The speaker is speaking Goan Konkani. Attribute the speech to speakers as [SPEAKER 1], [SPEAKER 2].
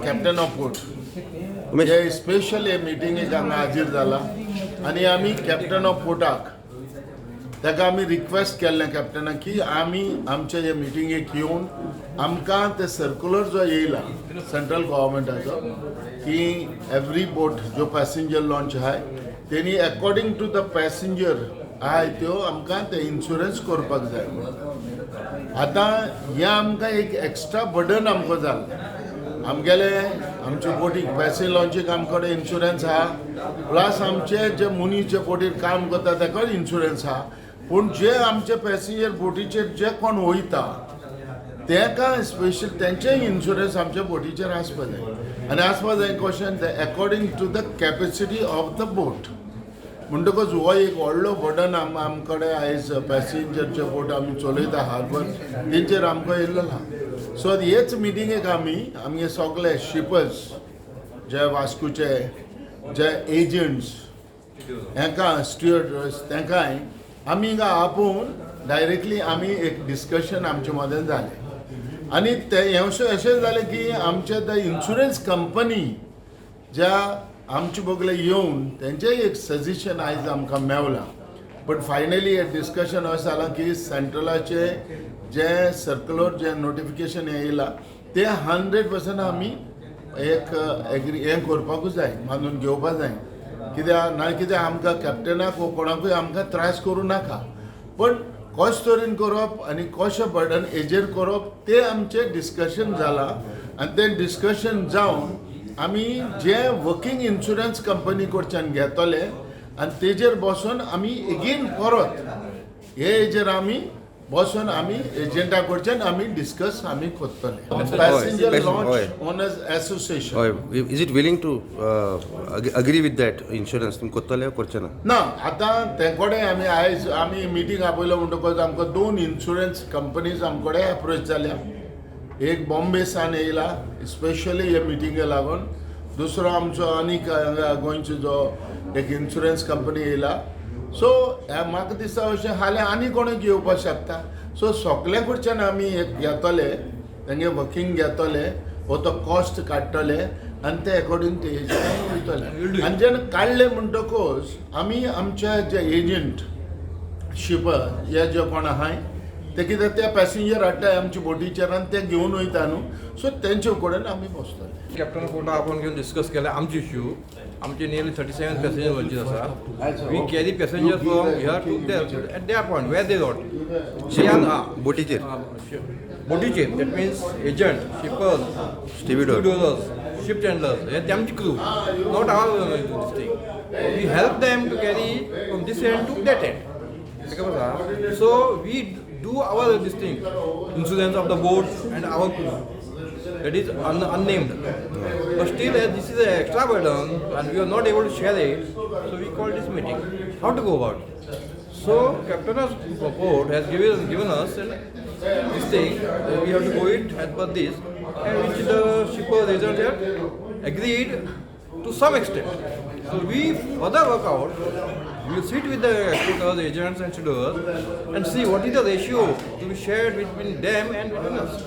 [SPEAKER 1] कॅप्टन ऑफ पोर्ट हे स्पेशल हे मिटिंगेक हांगा हाजीर जाला आनी आमी कॅप्टन ऑफ पोर्टाक ताका आमी रिक्वेस्ट केल्लें कॅप्टनाक की आमी आमचे हे मिटिंगेक येवन आमकां ते सर्कुलर जो येयला सेंट्रल गव्हर्मेंटाचो की एवरी बोट जो पॅसेंजर लॉन्च आहाय तेणी अकॉर्डिंग टू the passenger आहाय त्यो आमकां ते इन्शुरन्स करपाक जाय म्हणून. आतां हें आमकां एक एक्स्ट्रा बर्डन आमकां जालें. आमगेले आमचे बोटीक पॅसेंजर लॉन्चीक आमचे कडेन इन्शुरन्स आहा, प्लस आमचे जे मनीस जे बोटीर काम करता ताका इन्शुरन्स आहा, पूण जे आमचे पॅसेंजर बोटीचेर जे कोण वयता तेका स्पेशल तेंचेय इन्शुरन्स आमच्या बोटीचेर आसपा जाय. आनी आसपा जाय कशें तें according to the capacity of the boat. म्हणटकच हो एक व्हडलो बर्डन आम कडेन आयज पॅसेंजरचे बोट आमी चलयता हार्बर तेंचेर आमकां येयल्लो आहा. सो हेच मिटिंगेक आमी आमगे सगळे शिपर्स जे वास्कोचे जे एजंट्स हेका स्टुअर्ड तेंकांय आमी हिंगा आपोवन डायरेक्टली आमी एक डिस्कशन आमचे मदें जालें. आनी ते हें अशें जालें की आमचे ते इन्शुरन्स कंपनी ज्या आमचे बगले येवन तेंचेय एक सजेशन आयज आमकां मेवलां. बट फायनली हे डिस्कशन अशें जालां की सेंट्रलाचे जे सर्कुलर जे नोटिफिकेशन येयलां ते 100% आमी एक एग्री हें करपाकूच जाय, मानून घेवपा जाय. कित्याक ना कित्याक आमकां कॅप्टनाक वो कोणाकूय आमकां त्रास करूं नाका, पण कशें तरेन करप आनी कशें बर्डन हेजेर करप तें आमचें डिस्कशन जालां. आनी तें डिस्कशन जावन आमी जे वर्कींग इन्शुरन्स कंपनी कडच्यान घेतले आनी तेजेर बसून आमी एगेन परत हे हेजेर आमी बसून आमी एजंटा कडच्यान आमी डिस्कस आमी करतले. Passenger launch owners association.
[SPEAKER 2] हय, is it willing to agree with that insurance? तुमी करतले करचे ना?
[SPEAKER 1] ना, आतां ते कडेन आमी आयज आमी मिटींग आपयलो म्हणटकच आमकां दोन इन्शुरन्स कंपनीज आमचे कडेन एप्रोच जाल्या. एक बॉम्बे सान येयला स्पेशली हे मिटिंगे लागून, दुसरो आमचो आनीक हांगा गोंयचो जो एक इन्शुरन्स कंपनी येयला. सो म्हाका दिसता अशें हाल्यां आनी कोणूय येवपाक शकता. सो सगल्या कडच्यान आमी एक घेतले, तेंगे वर्कींग घेतले वो तो कॉस्ट काडटले आनी ते एकॉर्डिंग ते एजंट वयतले. आनी जेन्ना काडले म्हणटकच आमी आमच्या जे एजंट शिपर हे जे कोण आहाय ते कितें ते पॅसेंजर हाडटाय आमच्या बोटीचेर आनी ते घेवन वयता न्हू, सो तेंचे कडेन आमी बसतले.
[SPEAKER 3] कॅप्टन कोर्टा आपोवन घेवन डिस्कस केले आमचे इश्यू. आमचे नियरली 37 पॅसेंजर लॉन्चीस आसा. We carry passenger from here to there at their point where they got.
[SPEAKER 2] बोटीचेर.
[SPEAKER 3] बोटीचेर, that means agent, shippers,
[SPEAKER 2] Stevedore.
[SPEAKER 3] Ship chandlers, हे ते आमची crew, not our this thing. We help them to carry from this end to that end. आसा, so we do our this thing, insurance of the boat and our crew, that is unnamed. But still, as this is an extra burden and we are not able to share it, so we called this meeting. How to go about it? So, Captain of Port has given us this thing, that we have to go it as per this, and which the shipper agent have agreed to some extent. So, we further work out, we will sit with the exporters, agents, and stevedores and see what is the ratio to be shared between them and between us.